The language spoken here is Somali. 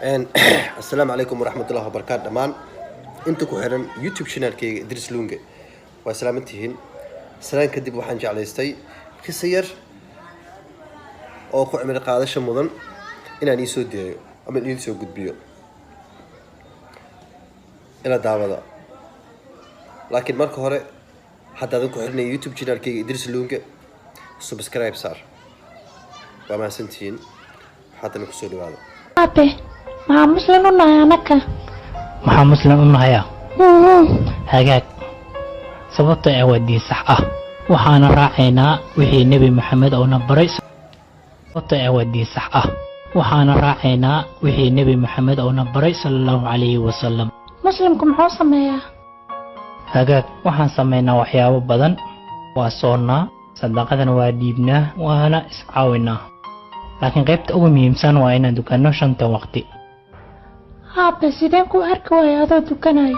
Assalaamu calaykum waraxmatullahi wabarakaatu. Dhammaan inta ku xiran YouTube channelkayga Idris Lunge, waa salaamantihiin. Salaan kadib, waxaan jeclaystay qisa yar oo ku cimri qaadasho mudan inaan iisoo diyayo ama idiin soo gudbiyo. Ila daawada. Laakiin marka hore, haddaadan ku xirnay YouTube channelkayga Idris Lunge, subscribe saar. Waa mahadsantihiin. Haddana kusoo dhawaada. Aabe, maxaa Muslim u nahay anaka? Maxaa Muslim u nahayaa? Hagaag, sababta ah waa diin sax ah, waxaana raacaynaa wixii Nebi Maxamed uuna baray. Sababta ah waa diin sax ah, waxaana raacaynaa wixii Nebi Maxamed uuna baray, sala Allahu calayhi wasalam. Muslimku muxuu sameeyaa? Hagaag, waxaan samaynaa waxyaabo badan. Waa soonnaa, sadaqadana waa dhiibnaa, waana iscaawinaa, laakiin qaybta ugu muhiimsan waa inaan dukanno shanta waqti. Aabe, sideen ku arki waaya adoo dukanayo?